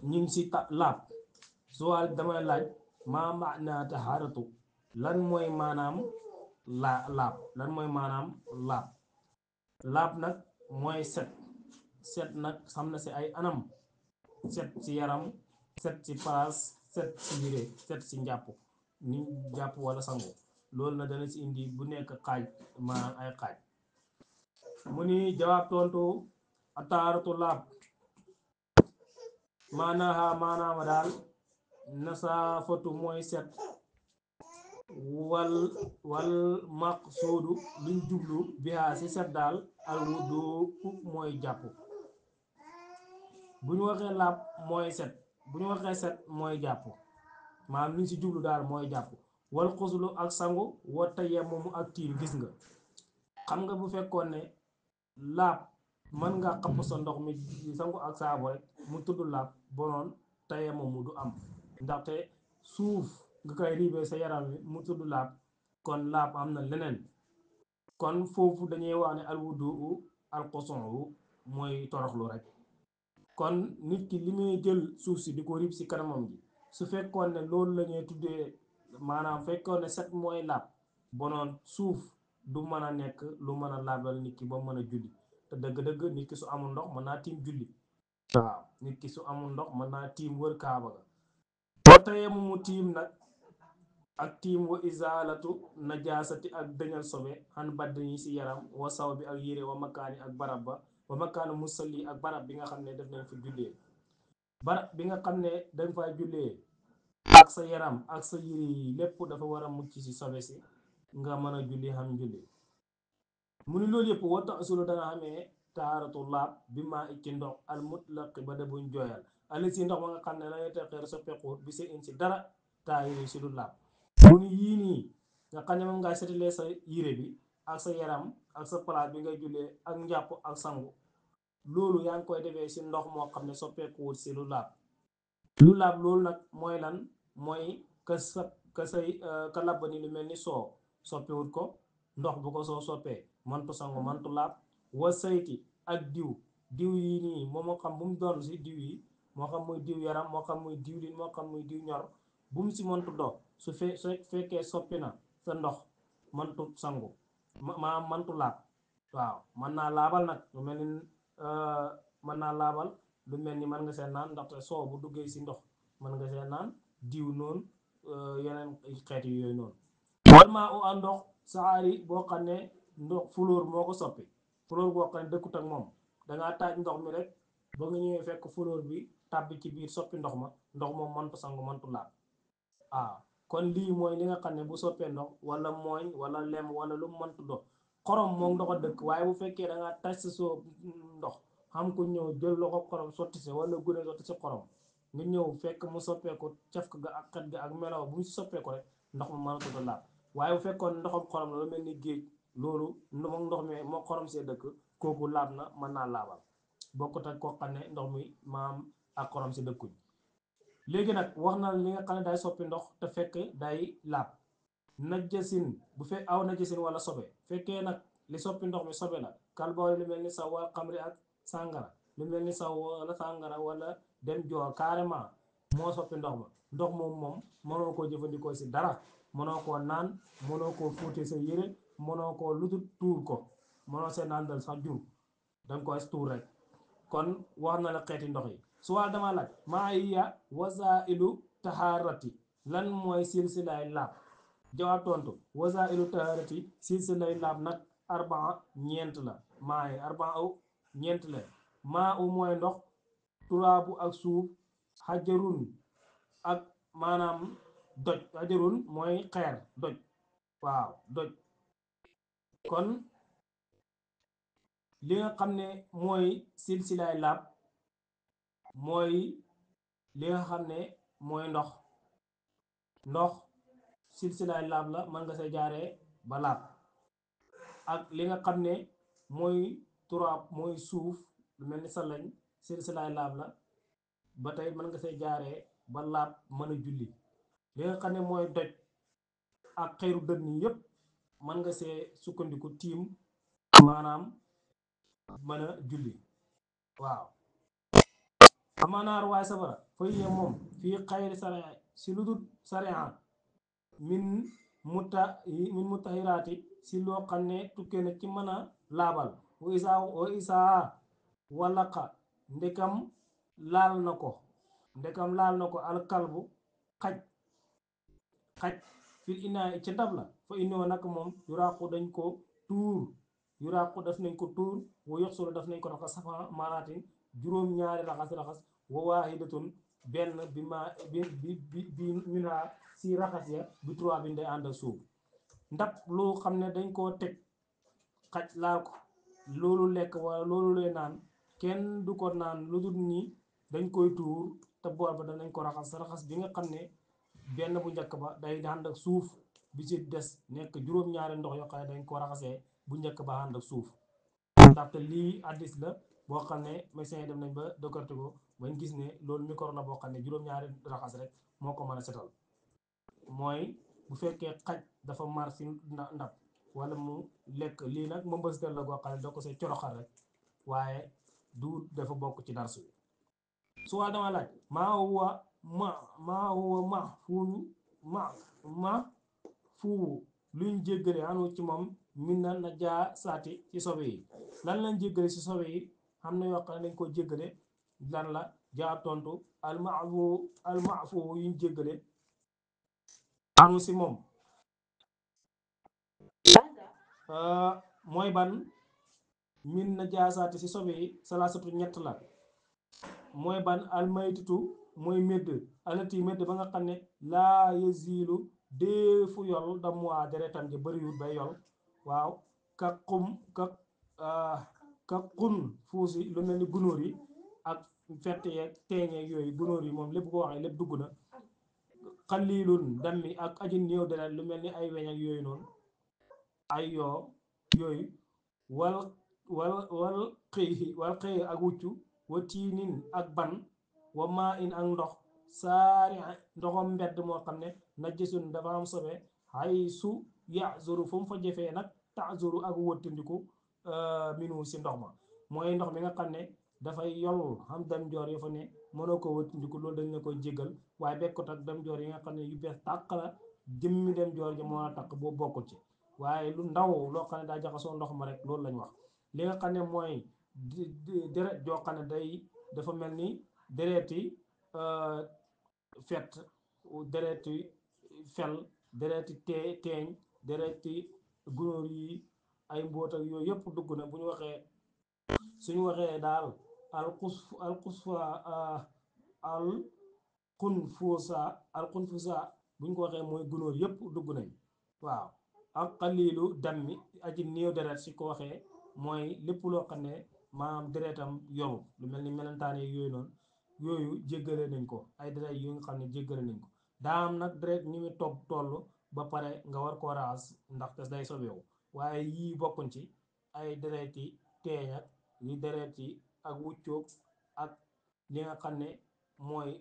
ñu ngi si laab suwaal damay laaj maa maana taharatu lan mooy maanaam laab lan mooy maanaam laab laab nag mooy set set nag xam na si ay anam set ci yaram set ci palaas set ci yére set ci njàpp ni jàpp wala sangu loolu na dana ci indi bu nekk xaaj maanaam ay xaaj mu ni jawaab tontu ataaratu laab maanaama daal nasaafatu mooy set wal wal maqsuudu luñ jublu bihaa ci set daal al wudu mooy jàpp bu ñu waxee laab mooy set bu ñu waxee set mooy jàpp maanaam liñ ci jublu daal mooy jàpp wal xuslu ak sangu wa tayammumu ak tiim gis nga xam nga bu fekkoon ne laab mën nga xapp sa ndox mi sangu ak saabu rek mu tudd laab bonoon tayammumu du am ndaxte suuf nga koy riibee sa yaram wi mu tudd laab kon laab am na leneen kon foofu dañuy wax ne al wudu al qusuu mooy toroxlu rek kon nit ki li muy jël suuf si di ko riib si kanamam gi su fekkoon ne loolu la ñuy tuddee maanaam fekkoon ne set mooy laab bonoon suuf du mën a nekk lu mën a laabal nit ki ba mën a julli te dëgg-dëgg nit ki su amul ndox mën naa tiim julli waaw nit ki su amul ndox mën naa tiim wër kaaba ga boo tayee mu tiim nag ak tiim wa izalatu najaasati ak dëñal sobe xan badd yi si yaram wa saw bi ak yére wa makaani ak barab ba wa makaanu musalli ak barab bi nga xam ne def nañ fa jullee barab bi nga xam ne dañ fay jullee ak sa yaram ak sa yére yi lépp dafa war a mucc si sobe si nga mën a julli xam julli mu ni loolu yëpp wata asulu dana xamee taaratu laab bi maa ci ndox al mutlaqi ba da buñ jooyal ali si ndox ma nga xam ne la ngay teqeer soppeekuut bi see in si dara taayiri si du laab mu ni yii nii nga xam ne moom ngaa setalee sa yére bi ak sa yaram ak sa palaat bi ngay jullee ak njàpp ak sangu loolu yaa ngi koy defee si ndox moo xam ne soppeekuwut si lu laab loolu nag mooy lan mooy ka say ka labba ni lu mel ni soo soppiwut ko ndox bu ko soo soppee mantu sangu mantu laab wa sayti ak diw yi nii moom moo xam bu mu doon si diw yi moo xam muy diw yaram moo xam muy diwlin moo xam muy diw ñor bu mu si mantu dox su fekkee soppi na sa ndox mantu sangu mantu laab waaw mën naa laabal nag lu mel ni mën naa laabal lu mel ni mën nga seen naan ndaxte soo bu duggee si ndox mën nga seen naan diw noonu yeneen xeeti yooyu noonu wal maa u a ndox saxaari boo xam ne ndox fulóor moo ko soppi fulóor boo xam ne dëkkut ak moom dangaa taaj ndox mi rek ba nga ñëwee fekk fulóor bi tàbbi ci biir soppi ndox ma ndox moom mantu sangu mantu laab waaw kon lii mooy li nga xam ne bu soppee ndox wala mooñ wala lem wala lu mantu dox xorom moom ndox a dëkk waaye bu fekkee dangaa taj sa soo ndox xam ku ñëw jël loxo xorom sotti si wala gune sotti si xorom nga ñëw fekk mu soppeeku cafka ga ak xet ga ak melaw bu mu si soppeeku rek ndox ma mën a tudd laab waaye bu fekkoon ndoxam xorom la lu mel ni géej loolu moom ndox mi moo xorom see dëkk kooku laab na mën naa laabal bokkut ak koo xam ne ndox mi maam ak xorom si dëkkuñ léegi nag wax na li nga xam ne day soppi ndox te fekk day laab najasin bu fekk aw najasin wala sobe fekkee nag li soppi ndox mi sobe la kalbooy lu mel ni saw wal xamri ak sàngara lu mel ni saw wala sàngara wala dem joor carrément moo soppi ndox ma ndox moom mënoo koo jëfandikoo si dara mënoo koo naan mënoo koo fóote sa yére mënoo koo lutul tuur ko mënoo see naan dal sax jur danga koy tuur rek kon wax na la xeeti ndox yi su waa dama laaj maa hiya wasailu taharati lan mooy silsilaay laab jawaab tontu wasailu taharati silsilaay laab nag arbaa ñeent la maa yi arbaa aw ñeent la maa u mooy ndox turaabu ak suuf xajarun ak maanaam doj xajarun mooy xeer doj waaw doj kon li nga xam ne mooy silsilaay laab mooy li nga xam ne mooy ndox silsilaay laab la mën nga sa jaaree ba laab ak li nga xam ne mooy turaab mooy suuf lu mel ni sa lañ silsilaay laab la ba tey mën nga say jaaree ba laab mën a julli li nga xam ne mooy doj ak xeeru dënn yépp mën nga see sukkandiku tiim maanaam mën a julli waaw amanaar waaye safara fa hiya moom fii xayri sariya si lu dul sariya min min mutahiraati si loo xam ne tukkee na ci mën a laabal wa isaa walaqa ndekam laal na ko alkalbu xaj xaj fil inaay ca ndab la fa innoo nag moom yuraaqu dañ ko tuur yuraaqu daf nañ ko tuur wa yoxsulu daf nañ ko raxas safa maraatin juróom-ñaari raxas wa waahidatun benn bi ma bi minha si raxas ya bi trois bi ndey ànd ak suuf ndab lu xam ne dañ koo teg xaj laal ko loolu lekk wala loolu lay naan kenn du ko naan lu dul ni dañ koy tuur te bool ba danañ ko raxas bi nga xam ne benn bu njëkk ba day ànd ak suuf bi ci des nekk juróom-ñaari ndox yoo xam ne dañ ko raxasee bu njëkk ba ànd ak suuf ndaxte lii addis la boo xam ne médecins yi dem nañ ba décortiquer ko bañ gis ne loolu micro la boo xam ne juróom-ñaari raxas rek moo ko mën a setal mooy bu fekkee xaj dafa mar si ndab wala mu lekk lii nag ma mbëstal la goo xam ne doo ko see coroxal rek waaye du dafa bokk ci darsu bi su waa dama laaj maa huwa ma fuuwu luñ jéggale anu ci moom min na na jaa saati ci sobe yi lan lañ jéggale ci sobe yi xam na yoo xam ne dañ ko jéggale lan la jaa tontu almaafu yuñ jéggale anu si moom mooy ban min na jaasaati si sobe yi salaasatu ñett la mooy ban almaytitu mooy médd alati médd ba nga xam ne laa yasilu deefu yol damuwaa deretam ji bëriwut bay yol waaw ka xun fuusi lu mel ni gunóor yi ak fett yeeg teeñeeg yooyu gunóor yi moom lépp ko waxee lépp dugg na xaliilun dammi ak aji néew deret lu mel ni ay weñ ak yooyu noonu ay yooyu wal xëy ak wuccu wa tiinin ak ban wa maa in ak ndox saari ndoxam mbedd moo xam ne najjisun dafa am sobe xay su yazuru fu mu fa jëfee nag taazuru ak wëttandiku minu si ndox ma mooy ndox mi nga xam ne dafay yol xam dem joor yi fa ne mënoo ko wëttandiku loolu dañ la koy jégal waaye bekkut ak dem joor yi nga xam ne yu bees tàq la jëmmi dem joor ji moo a taq boo bokkut ci waaye lu ndaw loo xam ne daa jaxasoo ndox ma rek loolu lañ wax li nga xam ne mooy deret joo xam ne dafa mel ni dereti fett dereti fel dereti teeñ dereti gunóor yi ay mbóot ak yooyu yëpp dugg na bu ñu waxee suñu waxee daal alxunfusa bu ñu ko waxee mooy gunóor yëpp dugg nañ waaw ak xaliilu dammi aji néew deret si ko waxee mooy lépp loo xam ne maanaam deretam yoru lu mel ni melentaan yi yooyu noonu yooyu jéggale nañ ko ay deret yu nga xam ne jéggale nañ ko daa am nag deret ñu ngi toll ba pare nga war koo raxas ndax te day sobewu waaye yii bokkuñ ci ay deret yi teeñ ak yi deret yi ak wuccoog ak li nga xam ne mooy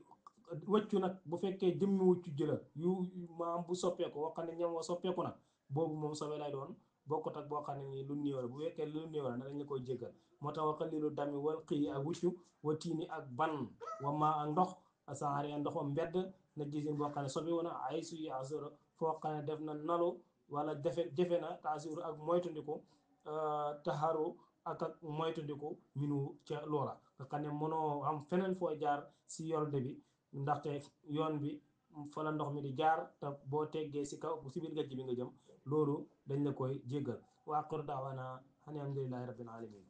wëccu nag bu fekkee jëmmi wuccu jëla yu maam bu soppeeku boo xam ne ñam wa soppeeku na boobu moom sobe lay doon bokkut ak boo xam ne nii lu néew la bu fekkee lu néew la dañ la koy jéggal moo tax waxal lilu dami wal xii ak wuccu wa tiini ak ban wa maa ak ndox asaari ndoxam mbedd na gisin boo xam ne sobe wu na ay su yaasura foo xam ne def na nalu wala jafe na taasiru ak moytandiku taxaru ak moytandiku minu ca loola nga xam ne mënoo am feneen foo jaar si yolde bi ndaxte yoon bi fa la ndox mi di jaar te boo teggee si kaw si biir gajj bi nga jëm loolu dañ la koy jéggal wa aqiru daawaana alhamdulillahi rabbil alamin